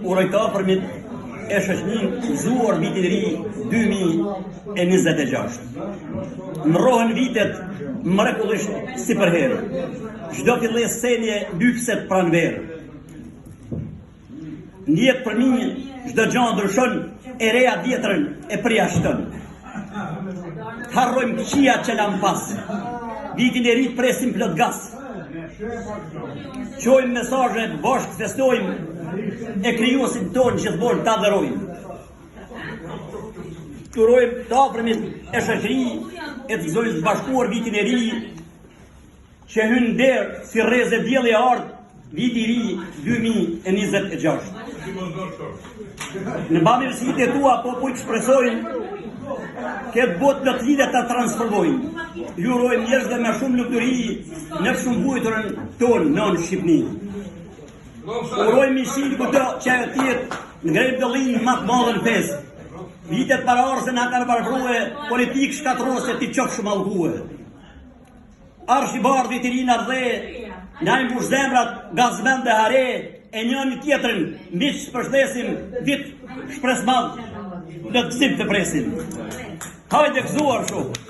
Uroj të afërmit e shoqninë gëzuar vitin e ri 2026. Ndrrohen vitet mrekullisht si përherë. Çdo fillesë senje lypset pranverë. Në jetë për mirë, çdo gja ndryshon, e reja vjetrën e përjashton. Harrojmë këqijat që lamë pas. Vitin e ri presim plot gas. Çojmë mesazhe, bashkë festojmë, e krijuesin tonë gjithmonë ta adhurojmë. Të urojmë të afërmit e shoqëri, e të gëzojmë të bashkuar vitin e ri, Që hyn në derë si rreze dielli e artë, viti i ri 2026. Në bamirësitë e tua popujt shpresojnë, këtë botë në të lide ta transformojnë. Ju urojmë njerëzve me shumë lumturi në shumëvujturën tonë nënë Shqipni. Urojmë miqësinë kudo që ajo të jetë, ngrejmë dëllinë më të madhe në festë. Vitet paraardhëse na kanë varfrue, politikë shkatërruese t'i qofsh mallkue. Arsh i bardhë vit i ri në atdhe, na i mbush zemrat, gazmend e hare, e njëni tjetrin, miq përshëndesim, vit shpresëmadh, në gëzim të presim. Hajde gëzuar shumë!